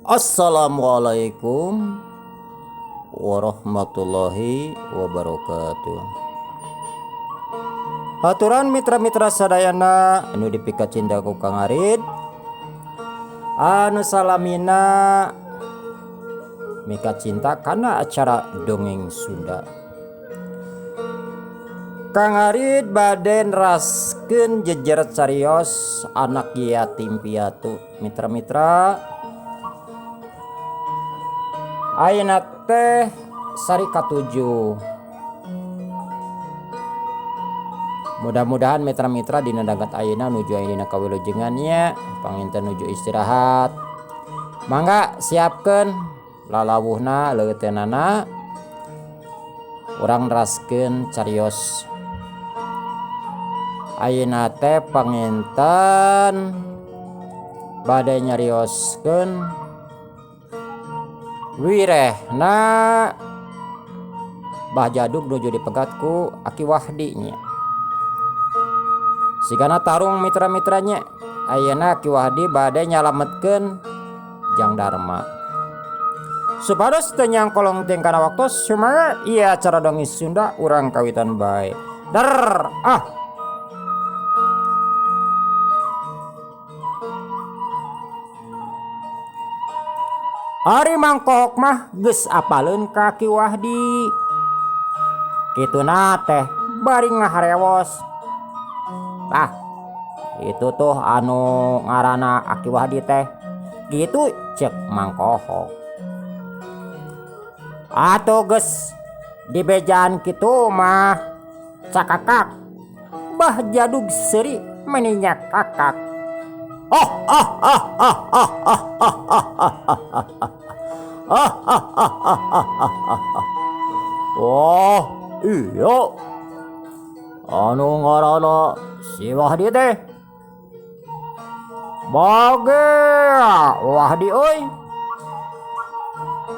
Assalamualaikum warahmatullahi wabarakatuh. Aturan mitra-mitra sadayana anu dipikacinta ku Kang Arid anu salamina mika cinta kana acara dongeng Sunda. Kang Arid bade neraskeun jejer carios anak yatim piatu mitra-mitra. Ayeuna teh sari katujuh. Mudah-mudahan mitra-mitra dina danget ayeuna nuju aya dina kawilujengan nya, panginten nuju istirahat. Mangga siapkeun lalawuhna leuteunana urang neraskeun carios. Ayeuna teh panginten bade nyarioskeun wirehna Bah Jadug nuju dipegat ku Aki Wahdi nya. Sigana tarung mitra-mitranya ayeuna Aki Wahdi bade nyalametkeun Jang Darma. Supados teu nyangkolong teuing kana waktos sumaga ieu acara dongeng Sunda urang kawitan bae. Der ah. Ari Mangkohok mah geus apaleun ka Ki Wahdi. Kituna teh bari ngaharewos. Tah, itu tuh anu ngaranna Aki Wahdi teh. Kitu ceuk Mangkohok. Atuh geus dibejaan kitu mah cakakak. Bah Jadug seuri meninya kakak. Oh ah ah ah ah ah ah ah ah ah ah ah ah ah ah. Wah, iya. Anu ngaranna si Wahdi teh. Bage Wahdi euy.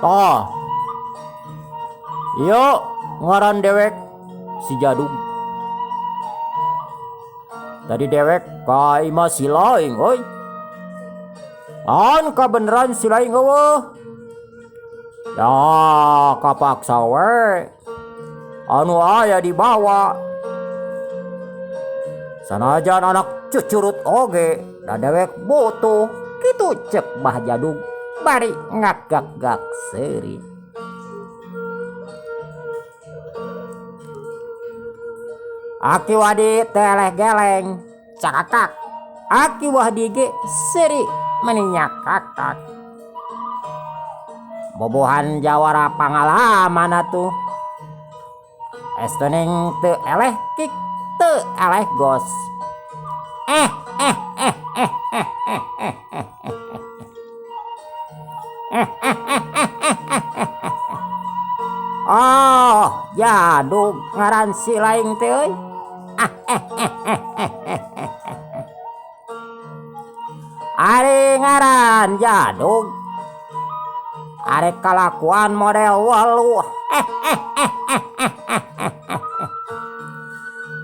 Tah. Ieu ngaran dewek si Jadug. Tadi dewek ka imah si Laing euy. An kabeneran si Laing eueuh. Ya kapaksa we. Anu aya dibawa. Sanajan anak cucurut oge da dewek butuh. Kitu ceuk Bah Jadug bari ngagak-gak seuri. Aki Wahdi teleh geleng cakakak. Aki Wahdi ge seuri meninya kakak. Bobohan jawara pangalaman atuh. Estuning teu eleh kik teu eleh gos. Eh eh eh eh eh eh eh eh eh eh. Oh, Jadug ngaran si Laing teh euy. Ari ngaran Jadug. Ari kalakuan model welu.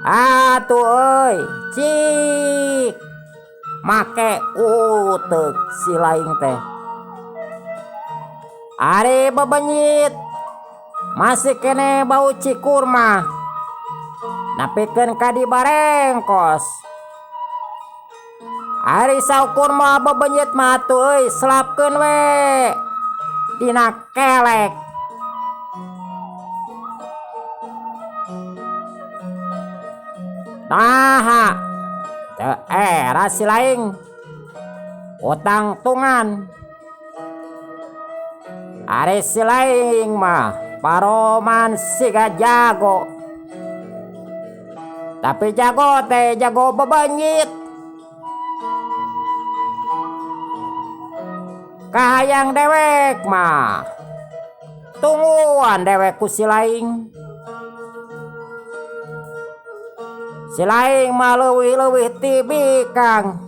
Atuh euy, cik. Make uteuk si Laing teh. Ari bebenyit masih kene bau cikur mah. Napikeun ka di barengkos. Ari saukur mah bebenyit mah atuh euy, selapkeun we dina kelek. Naha teu era si Laing utang tungan. Ari si Laing mah paroman siga jago. Tapi jago teh jago bebenyit. Kahayang dewek mah tungguan dewek ku si Laing. Si Laing mah leuwih-leuwih ti bikang.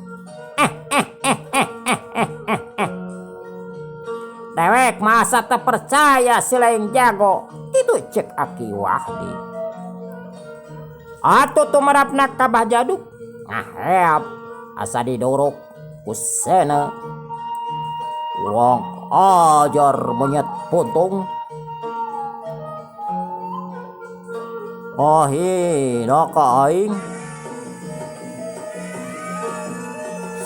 Dewek masa teu percaya si Laing jago. Kitu ceuk Aki Wahdi. Atuh tumerapna ka Bah Jadug ngaheap asa diduruk ku seuneu. Wong Ajar monyet puntung. Ahina ka aing.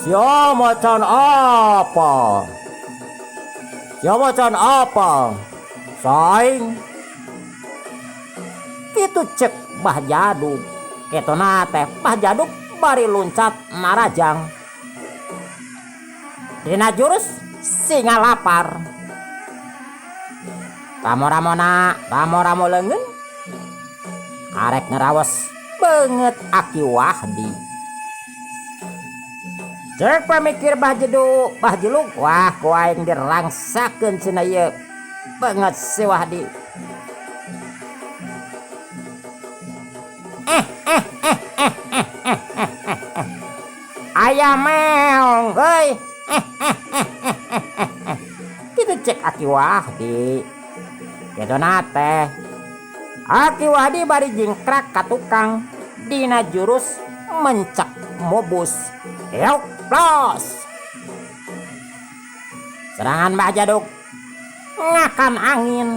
Sia macan apa? Sia macan apa? Saing. Kitu cek Bah Jadug. Kituna teh Bah Jadug bari luncat marajang. Dina jurus singa lapar. Ramo-ramona ramo-ramo leungeun karek ngerawas beungeut Aki Wahdi. Cek pamikir Bah Jedu, Bah Jelug, wah ku aing dirangsakeun cenah ieu beungeut si Wahdi. Eh eh eh eh eh eh eh eh. Aya meong euy. Eh eh eh eh eh eh. Kitu cek Aki Wahdi. Kituna teh Aki Wahdi bari jingkrak ka tukang dina jurus mencak mubus. Yok los. Serangan Mbah Jadug ngakan angin.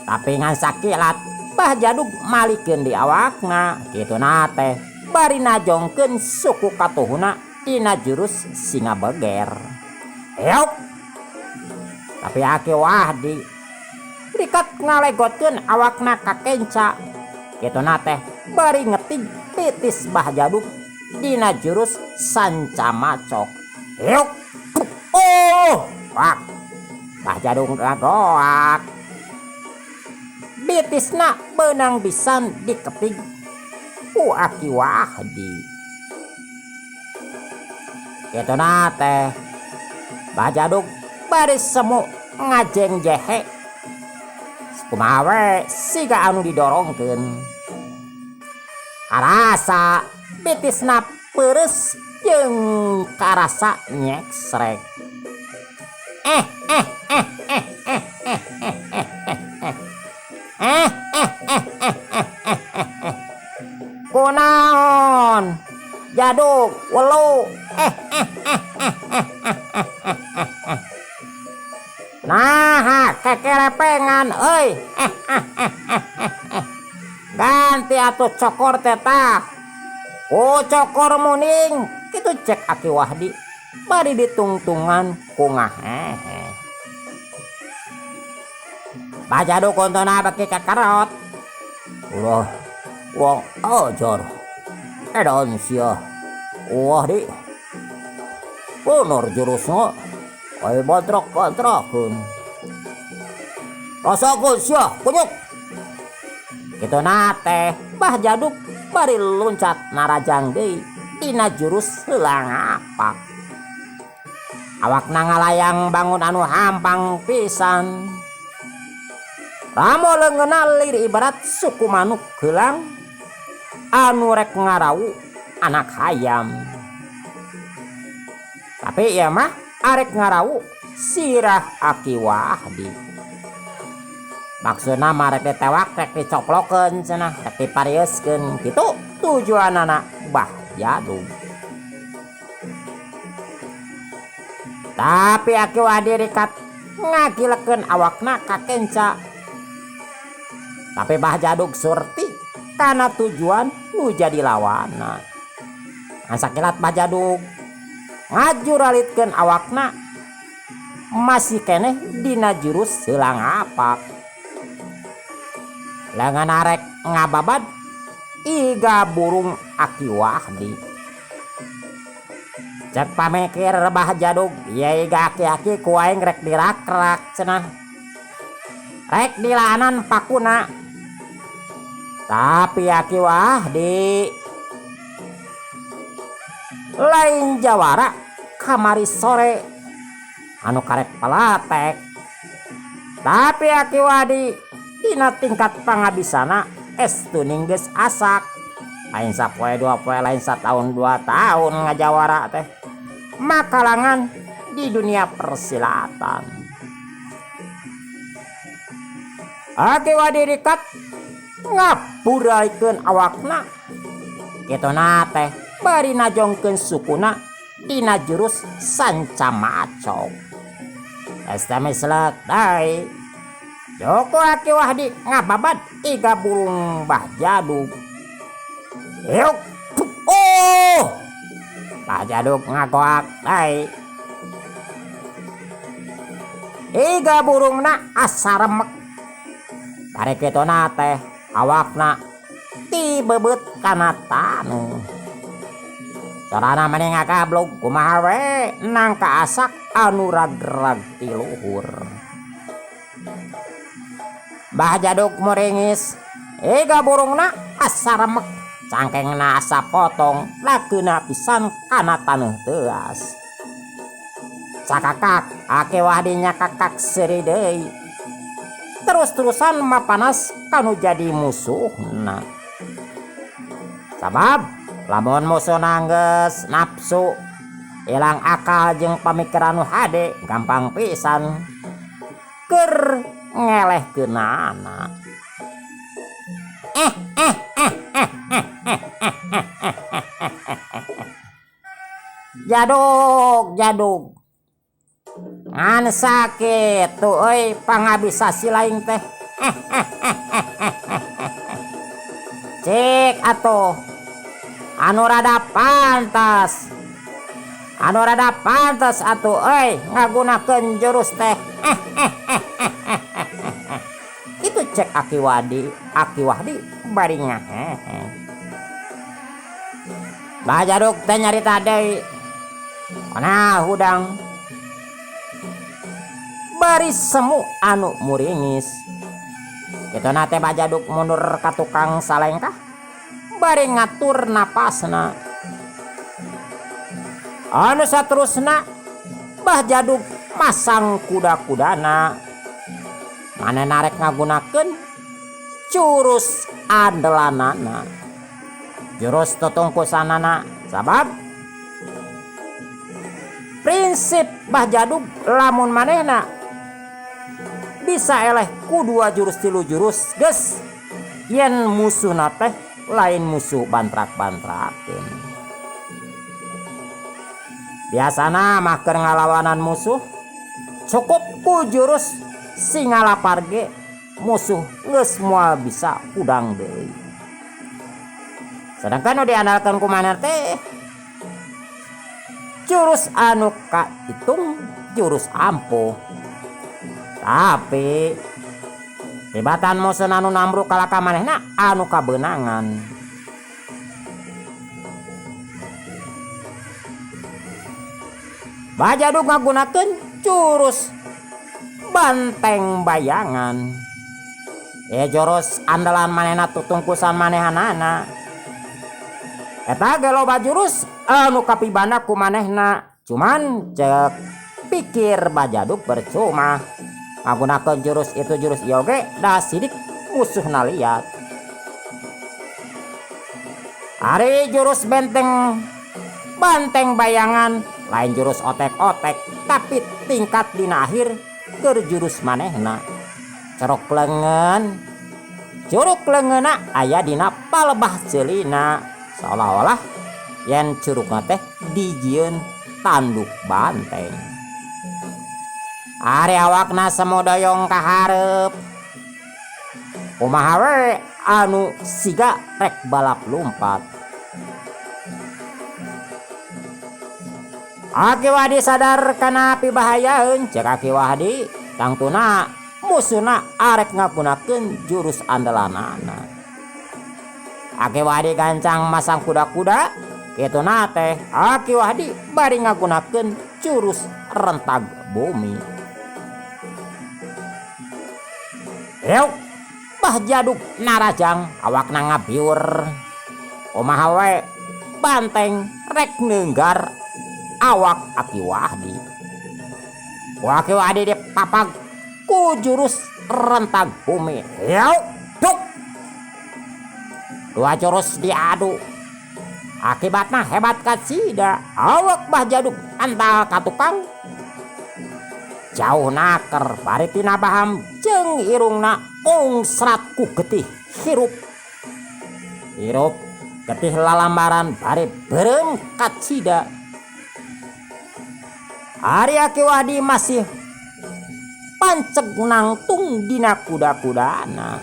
Tapi ngan sakilat Mbah Jadug malikeun di awakna. Kituna teh bari najongkeun suku katuhuna dina jurus singa beger. Yok. Tapi Aki Wahdi rikat ngalegotkeun awakna ka kenca. Kituna teh bari ngetig pitis Mbah Jadug dina jurus sanca macok. Yok. Oh, wak. Mbah Jadug ngagoak. Bitisna beunang pisan diketig ku Aki Wahdi. Kituna teh Mbah Jadug bari semu ngajeng jehe. Kumaha we siga anu didorongkeun. Karasa bitisna peureus jeung karasa nyeksrek. Eh eh eh eh eh eh eh eh eh eh. Eh eh eh eh eh eh eh eh. Kunaon? Jadug welu. Eh eh eh eh eh eh eh eh eh eh. Naha kekerepengan euy. Eh eh eh eh eh eh. Ganti atuh cokor teh tah. Ku cokor muning kitu cek Aki Wahdi bari ditungtungan ku ngahehe. Bah Jadug untuna beki kekerot. Ulah urang ajar. Edan sia. Wahdi. Bener jurusna. Aya bantrak-bantrakeun. Rasakeun sia kunyuk. Kituna teh Bah Jadug bari luncat narajang deui dina jurus heulang ngapak. Awakna ngalayang bangun anu hampang pisan. Ramo leungeunna lir ibarat suku manuk heulang anu rek ngarawu anak hayam. Tapi ieu mah arek ngarawu sirah Aki Wahdi. Maksudna mah rek ditewak, rek dicoplokeun cenah, rek diparieuskeun kitu tujuanana Bah Jadug. Tapi Aki Wahdi rikat ngagilekeun awakna ka kenca. Tapi Bah Jadug surti kana tujuan nu jadi lawanna. Ngan sakilat Bah Jadug ngajuralitkeun awakna masih keneh dina jurus heulang ngapak. Leungeun arek ngababad iga burung Aki Wahdi. Cek pamikir Bah Jadug, ieu iga aki-aki ku aing rek dirakrak cenah. Rek dilaanan pakuna. Tapi Aki Wahdi lain jawara kamari sore anu karek palatek. Tapi Aki Wahdi dina tingkat pangabisana es tuning geus asak. Lain sapoe dua poe, lain satahun dua tahun ngajawara teh. Makalangan di dunia persilatan. Aki Wahdi rikat ngapuraikeun awakna. Kituna teh bari najongkeun sukuna dina jurus sanca macok. Geus teh mislek deui. Joko Aki Wahdi ngababad iga burung Bah Jadug. Yuk, oh! Bah Jadug ngagoak deui. Iga burungna asa remek. Bari kituna teh awakna tibebeut kana taneuh. Sorana meni ngagablug kumaha we nangka asak anu rag-rag ti luhur. Bah Jadug muringis, iga burungna asa remek, cangkengna asa potong, lakeuna pisan kana taneuh teuas. Cakakak Aki Wahdi nyakakak seuri deui. Terus-terusan mapanas kanu jadi musuhna. Sabab lamun musuhna geus nafsu ilang akal jeung pamikiran nu hade gampang pisan keur ngelehkeunana. Jadug jadug ngan sakitu euy pangabisa si laing teh. Cik atuh anu rada pantas, anu rada pantas atuh euy ngagunakeun jurus teh. Itu cek Aki Wadi, Aki Wahdi bari ngahehe. Bah Jadug teh nyarita deui. Kana hudang bari semu anu muringis. Kituna teh Bah Jadug mundur ka tukang salengkah bari ngatur napasna. Anu saterusna Bah Jadug masang kuda-kudana. Manehna rek ngagunakeun jurus andelanana. Jurus tutungkusanana sabab prinsip Bah Jadug lamun manehna bisa eleh ku 2 jurus 3 jurus geus yen musuhna teh lain musuh bantrak-bantrakeun. Biasana mah keur ngalawanan musuh cukup ku jurus singalapar ge musuh geus moal bisa hudang deui. Sedangkan nu diandalkeun ku manehna teh jurus anu kahitung jurus ampuh. Tapi tibatan musuh anu nambruk kalaka manehna anu kabeunangan. Bah Jadug ngagunakeun jurus banteng bayangan. Jurus andalan manehna tutungkusan manehanana. Eta ge loba jurus anu kapibanda ku manehna. Cuman cek pikir Bah Jadug percuma ngagunakeun jurus itu jurus ieu ge da sidik musuhna liat. Ari jurus benteng banteng bayangan lain jurus otek-otek tapi tingkat dina akhir keur jurus manehna. Ceruk leungeun, curuk leungeunna aya dina palebah ceulina seolah-olah yen curugna teh dijieun tanduk banteng. Ari awakna semu doyong ka hareup. Kumaha we anu siga rek balap lumpat. Aki Wahdi sadar kana pibahayaeun cek Aki Wahdi tangtuna musuhna arek ngagunakeun jurus andalanana. Aki Wahdi gancang masang kuda-kuda kituna teh Aki Wahdi bari ngagunakeun jurus rentag bumi. Yuk, Bah Jadug narajang awakna ngabiur. Kumaha we banteng rek neunggar awak Aki Wahdi. Ku Aki Wahdi dipapag ku jurus rentag bumi. Yuk, duk. 2 jurus diadu. Akibatna hebat kacida awak Bah Jadug antal ka tukang. Jauh naker bari tina baham jeung irungna ungsrat ku getih hirup. Hirup getih lalambaran bari beureum kacida. Ari Aki Wahdi masih panceg nangtung dina kuda-kudana.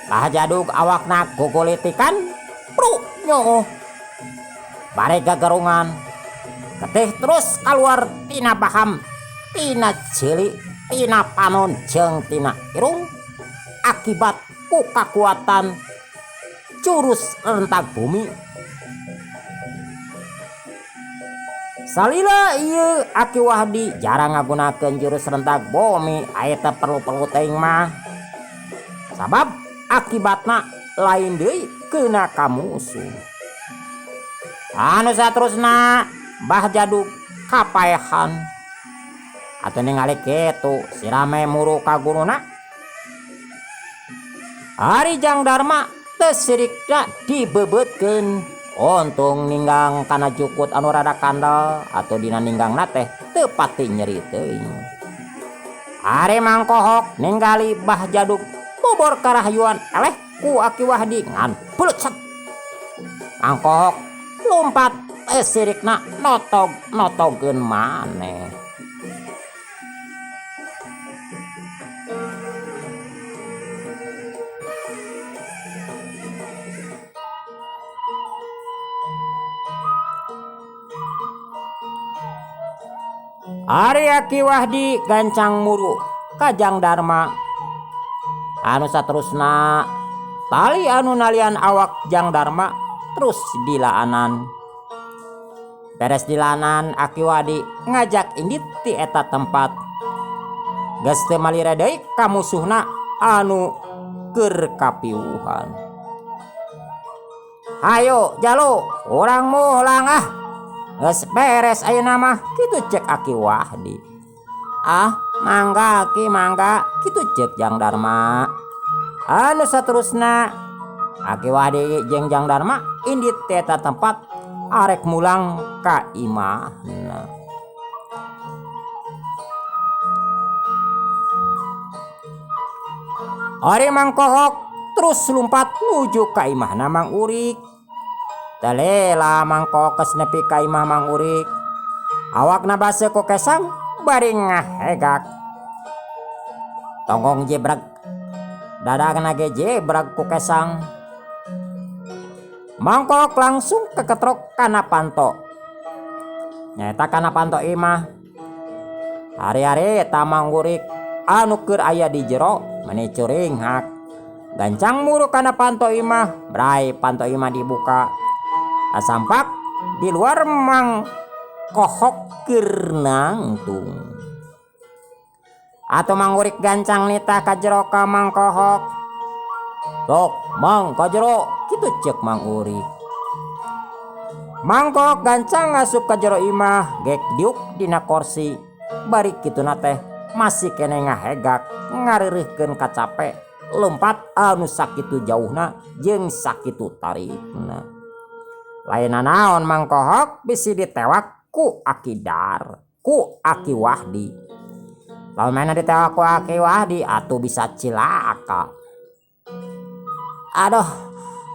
Bah Jadug awakna gogolitikan pruk nyooh. Bari gagerungan getih terus kaluar tina baham, tina ceuli, tina panon jeung tina irung akibat ku kakuatan jurus rentag bumi. Salila ieu Aki Wahdi jarang ngagunakeun jurus rentag bumi aya teu perlu-perlu teuing mah. Sabab akibatna lain deui keuna ka musuh. Anu saterusna Bah Jadug kapaehan. Atuh ningali kitu si Rame muru ka guruna. Ari Jang Darma teu sirikna dibeubeutkeun. Untung ninggang kana jukut anu rada kandel atuh dina ninggangna teh teu pati nyeri teuing. Ari Mang Kohok ninggali Bah Jadug bobor karahayuan eleh ku Aki Wahdi ngan beuleut. Mang Kohok lumpat teu sirikna notog-notogeun maneh. Ari Aki Wahdi gancang muru ka Jang Darma. Anu saterusna tali anu nalian awak Jang Darma terus dilaanan. Beres dilaanan Aki Wahdi ngajak indit ti eta tempat. Geus teu malire deui ka musuhna anu keur kapiuhan. Hayo jalu urang mulang ah. Geus beres ayeuna mah kitu cek Aki Wahdi. Ah mangga Aki mangga kitu cek Jang Darma. Anu saterusna Aki Wahdi jeung Jang Darma indit ti eta tempat arek mulang ka imahna. Ari Mang Kohok terus lumpat nuju ka imahna Mang Urik. Telela Mang Kohok geus nepi ka imah Mang Urik. Awakna baseuh ku kesang bari ngahegak. Tonggong jebrag dadagna ge jebrag ku kesang. Mang Kohok langsung keketrok kana panto. Nyaeta kana panto imah. Hari-hari eta Mang Urik anu keur aya di jero meni curinghak. Gancang muru kana panto imah, brai panto imah dibuka. Asampak di luar Mang Kohok keur nangtung. Atuh Mang Urik gancang nitah ka jero ka Mang Kohok. Sok Mang ka jero, kitu ceuk Mang Urik. Mang Kohok gancang ngasup ka jero imah, gek diuk dina korsi. Bari kituna teh masih keneh ngahegak, ngareureuhkeun kacape, lompat anu sakitu jauhna jeung sakitu tarikna. Lain nanaon Mang Kohok bisi ditewak ku Aki Dar, ku Aki Wahdi. Lamun mana ditewak ku Aki Wahdi atuh bisa cilaka. Aduh,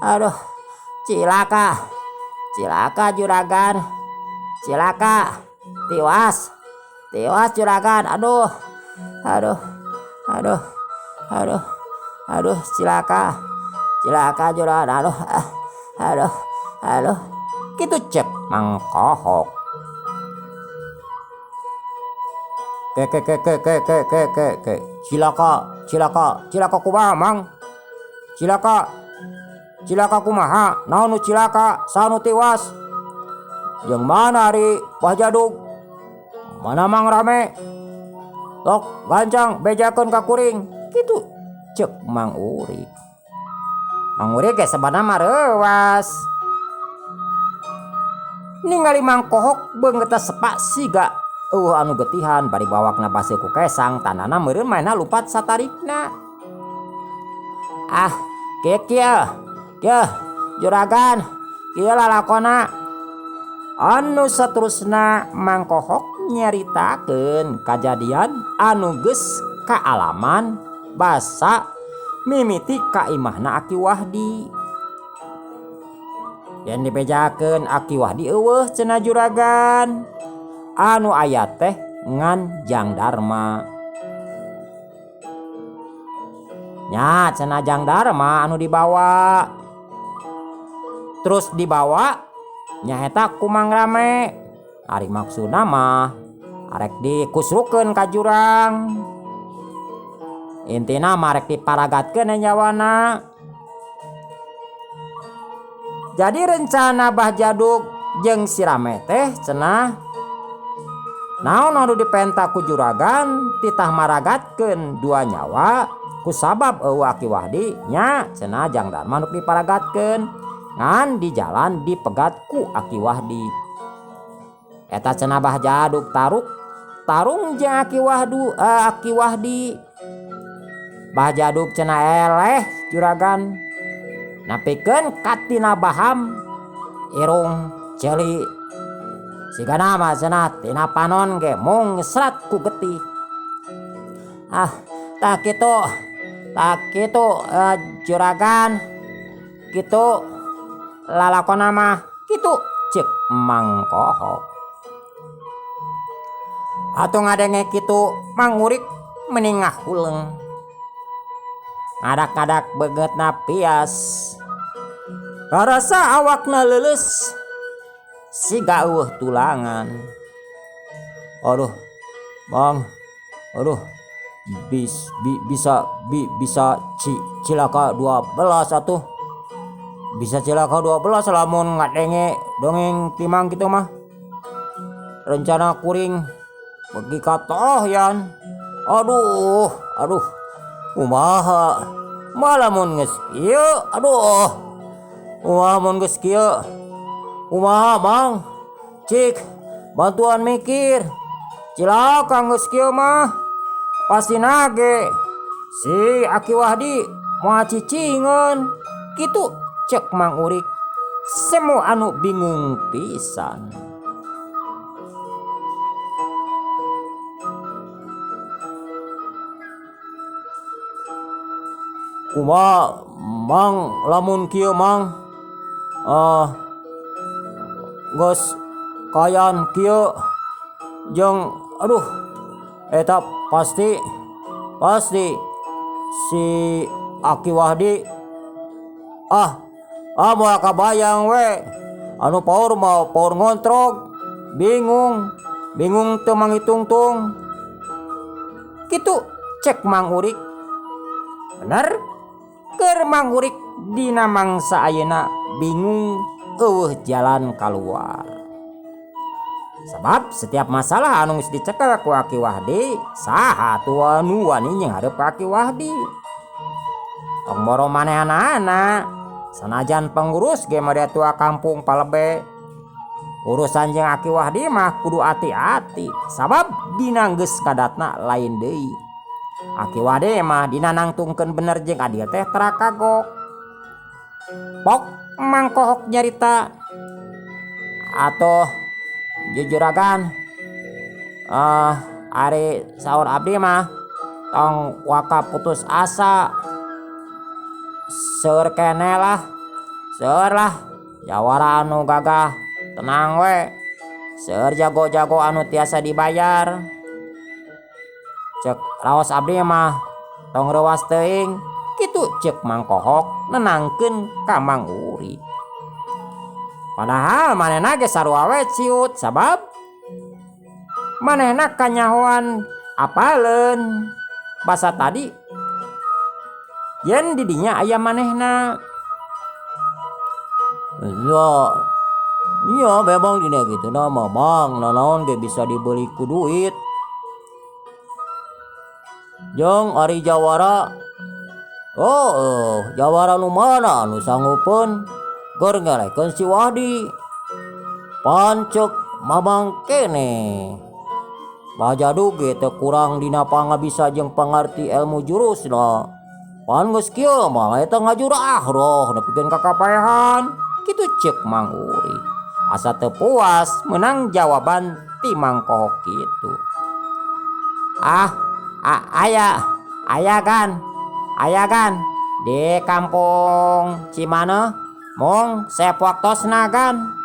aduh, cilaka, cilaka juragan, cilaka, tiwas, tiwas juragan, aduh, aduh, aduh, aduh, aduh, cilaka, cilaka juragan, aduh, aduh, aduh, kitu cek Mang Kohok. Ke ke ke ke ke ke ke ke ke, cilaka, cilaka, cilaka kumaha Mang? Cilaka, cilaka kumaha? Naon nu cilaka? Saha nu tiwas? Jeung mana ari Bah Jadug? Mana Mang Rame? Sok gancang bejakeun ka kuring. Kitu ceuk Mang Urik. Mang Urik ge sebenarna mah reuwas. Ningali Mang Kohok beungeut sepak siga eueuh anu getihan bari bawakna baseuh ku kesang tandana meureun manehna lumpat satarikna. Ah, kieu kieu. Kieu juragan, kieu lalakona. Anu saterusna Mang Kohok nyaritakeun kajadian anu geus kaalaman basa mimiti ka imahna Aki Wahdi. Yen dibejakeun Aki Wahdi eueuh cenah juragan. Anu aya teh ngan Jang Darma. Nya cenah Jang Darma anu dibawa. Terus dibawa nyaeta ku Mang Rame. Ari maksudna mah arek dikusrukeun ka jurang. Intina mah arek diparagatkeun nyawana. Jadi rencana Bah Jaduk jeung si Rame teh cenah naon anu dipenta ku juragan titah maragatkeun dua nyawa kusabab eueuh Aki Wahdi nya cenah Jang Darma nu diparagatkeun ngan di jalan dipegat ku Aki Wahdi. Eta cenah Bah Jaduk taruk tarung jeung Aki Wahdu Aki Wahdi. Bah Jaduk cenah eleh juragan napikeun katina baham irung ceuli sigana mah cenah tina panon ge mung serat ku getih. Ah tah kitu juragan kitu lalakona mah kitu ceuk Mang Kohok. Atuh ngadenge kitu Mang Urik meni ngahuleng. Ngadak-ngadak beungeutna pias. Karasa awakna leuleus siga eueuh tulangan. Aduh, Mang, aduh, bisa cilaka 12 atuh. Bisa cilaka 12 lamun ngadenge dongeng timang kitu mah. Rencana kuring bagi katohyan. Aduh, aduh. Kumaha? Malamun geus kieu, aduh. Kumaha mun geus kieu? Kumaha, Mang? Cik, bantuan mikir. Cilaka geus kieu mah. Pasti nage. Si Aki Wahdi moal cicingeun. Kitu cek Mang Urik. Semu anu bingung pisan. Kumaha Mang lamun kieu Mang? Geus kayan kieu jeung aduh eta pasti si Aki Wahdi moal kabayang we anu paur mah paur ngontrog bingung teu mangitungtung kitu cek Mang Urik. Bener keur Mang Urik dina mangsa ayeuna bingung eueuh jalan kaluar. Sebab setiap masalah anu geus dicekel ku Aki Wahdi, saha atuh anu wani nyanghareup ka Aki Wahdi. Tong boro manehanana, sanajan pengurus ge mah tua kampung palebe. Urusan jeung Aki Wahdi mah kudu ati-ati, sabab dina geus kadatna lain deui. Aki Wahdi mah dina nangtungkeun bener jeung adil teh tara kagok. Pok Mang Kohok nyarita atuh jujuragan ari saur abdi mah tong waka putus asa seur kene lah seur lah jawara anu gagah tenang we seur jago-jago anu tiasa dibayar cek raos abdi mah tong reuas teuing kitu cek Mang Kohok nenangkeun ka Mang Urik. Padahal manehna ge sarua we ciut sabab manehna kanyahoan apaleun basa tadi yen di dinya aya manehna. Iya memang dina kitu na mah Mang nanaon ge bisa dibeli ku duit. Jeung ari jawara jawara nu mana anu sanggupeun keur ngelekeun si Wahdi. Pancek mamang kene. Bah Jaduk ge teu kurang dina pangabisa jeung pangarti ilmu jurusna. Pan geus kieu mah eta ngajurah roh nepikeun ka kapaehan. Kitu ceuk Mang Urik. Asa teu puas meunang jawaban ti Mang Kohok kitu. Aya gan di kampung Cimaneuh mung sep waktosna gan.